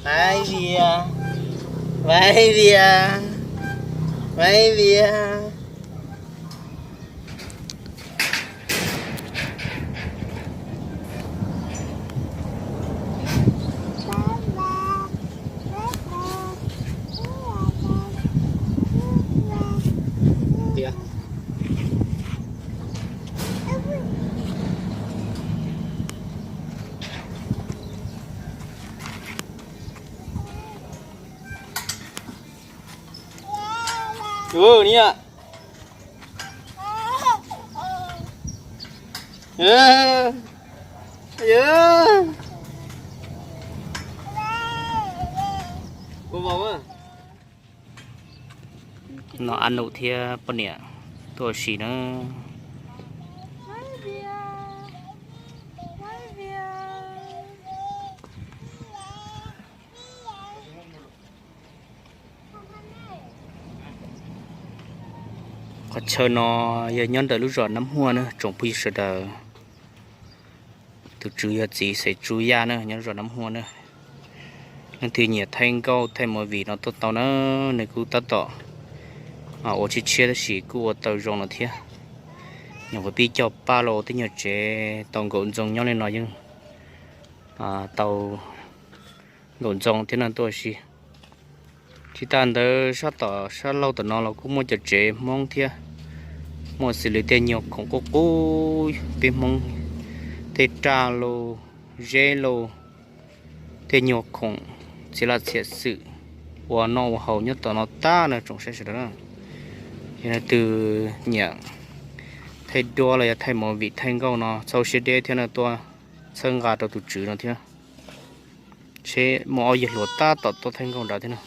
Maiv Vias, Maiv Vias, Maiv Vias. No Ab Num thiab poj niam tuaj ua si na. Qhov chaw no yog nyob ntawm lub zos Nab Huaj na tsoom phooj ywg sawv daws. Tus tswv yog txiv xeem Tsu Yaj na, nyob zos Nab Huaj na. Leej twg nyiam thaij nkauj thaij movie no tuaj tau na, nws kuj tab tom ua tshiab tshiab tab sis kuj ua tau zoo no thiab. Nyuam qhuav pib cog paj los ua tej nyuag tsev tau nkaum ntxoov nyob li no yeej tau nkaum ntxoov thiab no tuaj ua si. Tsis tas ntawd sab tom sab laug tom no los kuj muaj cov tsev Hmoob thiab, muaj xws li tej nyuag khoom qub qub peb Hmoob, tej raj lauj, zeb lauj, tej nyuag khoom txiv laj txiav xwm ua noj ua haus nyob tom no tag na tsoom saib sawv daws na. Yog leej twg nyiam thaij duab los yog thaij movie thaij nkauj no txhob siab deb thiab no tuaj txhawb nqa rau tus tswv no thiab. Seb muaj ob yawg hluas tab tom tuaj thaij nkauj nrad thiab na.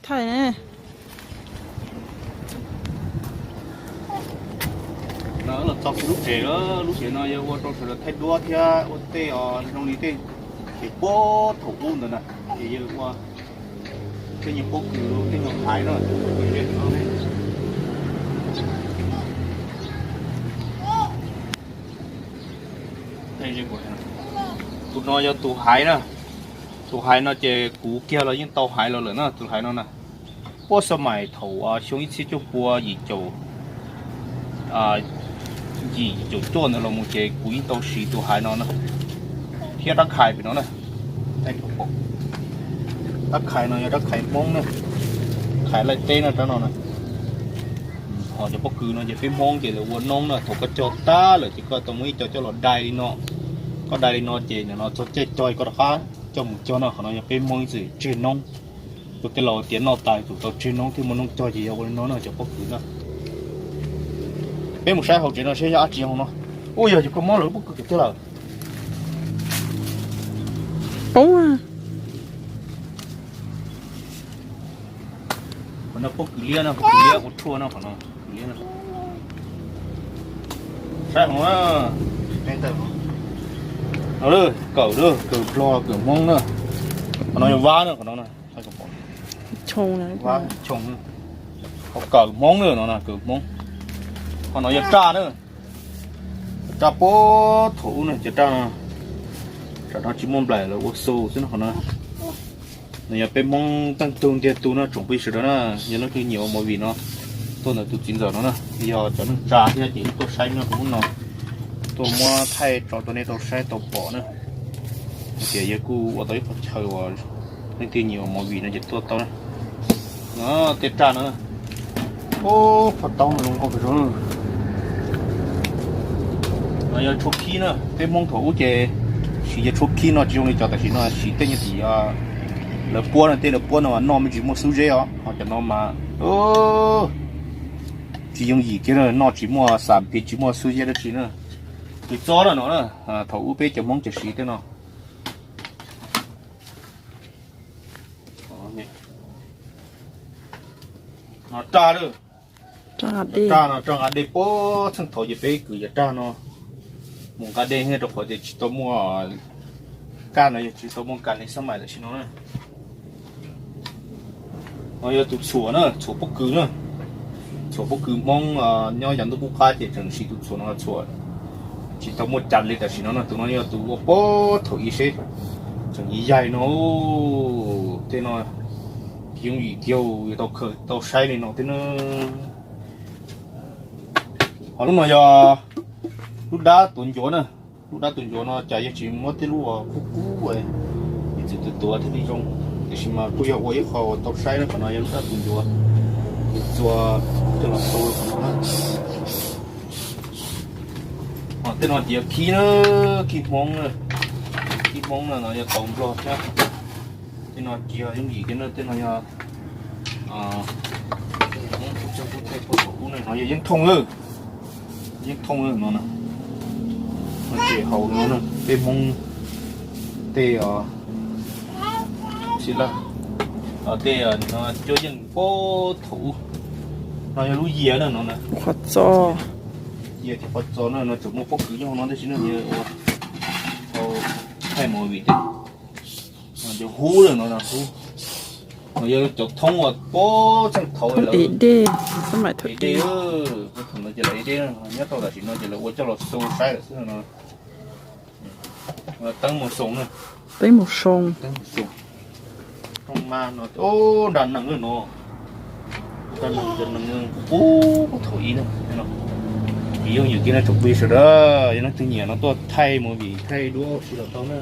Thaij ne. Los txog lub tsev, lub tsev no yog ua rau sawv daws thaij duab thiab ua tej zoo li tej tsev puag thaum ub ntawd na, ces yog ua tej nyuag pob kws, tej nyuag haiv no. Tus no yog tus haiv na. Tus haiv no ces kuv kiag los yeej tau haiv los lawm na, tus haiv no na. Puag xab mais thaum xyoo ib txhiab cuaj pua yim caum, yim caum cuaj ntawd los mus ces kuv yeej tau siv tus haiv no na, thiab rab khais pem no na. Rab khais no yog rab khais Hmoob na, khais laij teb no rab no na. Ho cov pob kws no ces peb Hmoob ces lawv ua noob na, thaum koj cog tag lawm ces koj tau muab ib co coj los dai li no. Koj dai li no ces nim no txog caij cog koj rov qab coj mus cog no, qhov no yog peb Hmoob ib txwm tseg noob. Tus tej laus tias noj tas tsum tau tseg noob thiaj muaj noob cog ces yog ua li no na cov pob kws na. Peb mus saib hauv tsev no seb yog dab tsi hauv no. Ua yog ces koj muab lawv lub pob kws tiag lawm. Poob. Qhov no pob kws liab no, pob kws liab ua tshuaj no, qhov no kws liab no. Saib hauv no, kawm, kawm nplog kawm Hmoob na. Qhov no yog vab na, qhov no na. Vab choo, kawm Hmoob na, no kawm Hmoob. Qhov no yog raj na. Raj puag thaum ub na, cov raj no, tam no tsis muaj nplaim lawv ua xu xwb no qhov no. Nws yog peb Hmoob teej tug ntiag tug no tsoom phooj ywg sawv daws na, yog leej twg nyiam ua movie no tuaj ntawm tus txiv ntxawm no na, yog cov neeg tsa thiab ces tuaj saib nyob rau ub no, tuaj muab thaij tso rau nej tau saib tau pom na. Hais tias yog kuj ua tau ib qho chaw uas leej twg nyiam ua movie no ces tuaj tau na. Tej raj no, ub, phaj taub zoo nkauj kawg. No yog tshuab khib na, peb Hmoob thaum ub ces siv yog tshuab khib no tsis zoo li cov tam sim no siv tej nyuag tim lawv puab no, tej lawv puab no mas noj me ntsis muaj xub zeb os, ho cov no mas tsis yooj yim kiag na, noj tsis muaj xam phiv tsis muaj xub zeb dab tsi na. Tus txob na no, thaum ub peb cov Hmoob ces siv tej no. No raj lawm. Raj no raj nqa dej puag txheej thaum ces peb kwv yog raj no mus nqa dej thiab rau qhov tias tsis tau muaj kaj no, yog tsis tau muaj kas ni xab mais tam sim no na. No yog tus txhuam na, txhuam pob kws na. Txhuam pob kws Hmoob nyob yav ntuj qub qab ces tseem siv tus txhuam no txhuam, tsis tau muaj cas li. Tam sim no no tus no yog tus ua puag thaum ub seb, tseem yaig yaig no. Tej no yooj yim kiag, yuav tau khaws tau saib li no thiab na. Ho lub no yog lub dab tuav ncuav na. Lub dab tuav ncuav no cas yeej tsis muab tej lub uas kub kub, ib txwm tuav tuav thiaj li zoo, tiam sis mas kuj yog ua ib qho uas tau saib na. Qhov no yog lub dab tuav ncuav, txua coj los tu qhov no na. Ho tej no ces yog khib na, khib Hmoob na. Khib Hmoob no no yog tau Nplog thiab. Tej no ces yog yooj yim kiag na, tej no yog Hmoob thaij puag thaum ub na, no yog yeeb thooj, yeeb thooj no na. No ces haus no na, tej Hmoob tej, xib laj, tej no cuab yeej puag thaum ub. No yog lub yias na no na. Qhov txos, yias ces qhov txos na, no tseem muaj pob kws nyob hauv no tab sis no yog ua thaij movie tej. Cov hub lawm no, hub no yog cov thoob uas puag txheej thaum es dej, thaum no ces lawv ev dej, nyob rau tam sim no ces lawv ua coj los xu saib lawm xwb no. Teeb mus xoo na, teeb mus xoo, teeb mus xoo. Rooj mab no, nra nees no, nra nees, cov nees puag thaum ub na. Ces yooj yim kiag no tsoom phooj ywg sawv daws, yog leej twg nyiam no tuaj thaij movie thaij duab ua si los tau na.